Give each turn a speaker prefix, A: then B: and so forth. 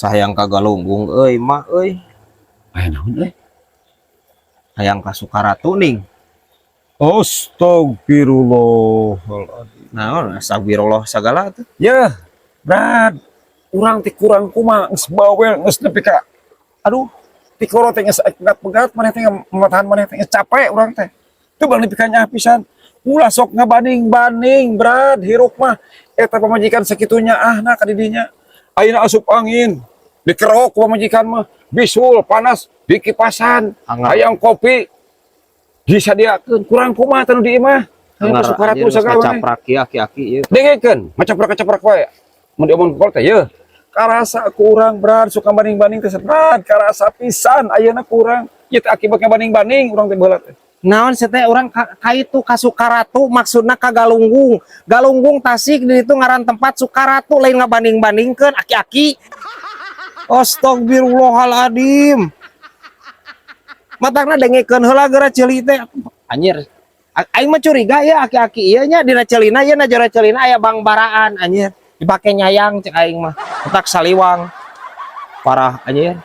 A: Hayang ka Galunggung euy, mah euy.
B: Aya naon euy?
A: Hayang ka Sukaratu ning.
B: Astagfirullahaladzim.
A: Naon astagfirullah sagala tuh?
B: Ya, Brad. Urang teh kurang kumaha, geus bawel, geus nepi ka aduh, tikoro teh geus pegat-pegat maneh teh, matahan maneh teh geus capek urang teh. Teu bang nepi ka nyaah pisan. Ulah sok ngabanding-banding, Brad, hirup mah eta pamajikan sakitu nyaahna ka didinya. Ayeuna asup angin, dikerok ku pamajikan mah, bisul panas dikipasan,
A: Angar.
B: Hayang kopi disadiakeun, kurang kumaha teh nu di imah. Hayang ka
A: Angar
B: Sukaratu
A: anjir geus
B: sagala maneh.
A: ngacaprak ieu aki-aki ieu.
B: Dengekeun, macaprak-caprak wae. Mun diomong ku teh yeuh. Karasa kurang, Brad, suka banding-banding teh, Brad, karasa pisan ayeuna kurang. Ieu teh akibatnya banding-banding urang teh baheula teh.
A: Naon sih teh urang ka itu ka Sukaratu, maksudna ka Galunggung. Galunggung Tasik di itu ngaran tempat, Sukaratu lain ngabanding-bandingkeun, aki-aki. Astagfirullahaladzim. Matakna dengekeun heula geura ceuli teh. Anjir. Aing mah curiga ya aki-aki ieu nya, dina ceulina ieu na jero ceulina aya bangbaraan, anjir. Dipake nyayang cek aing mah. Otak saliwang. Parah, anjir.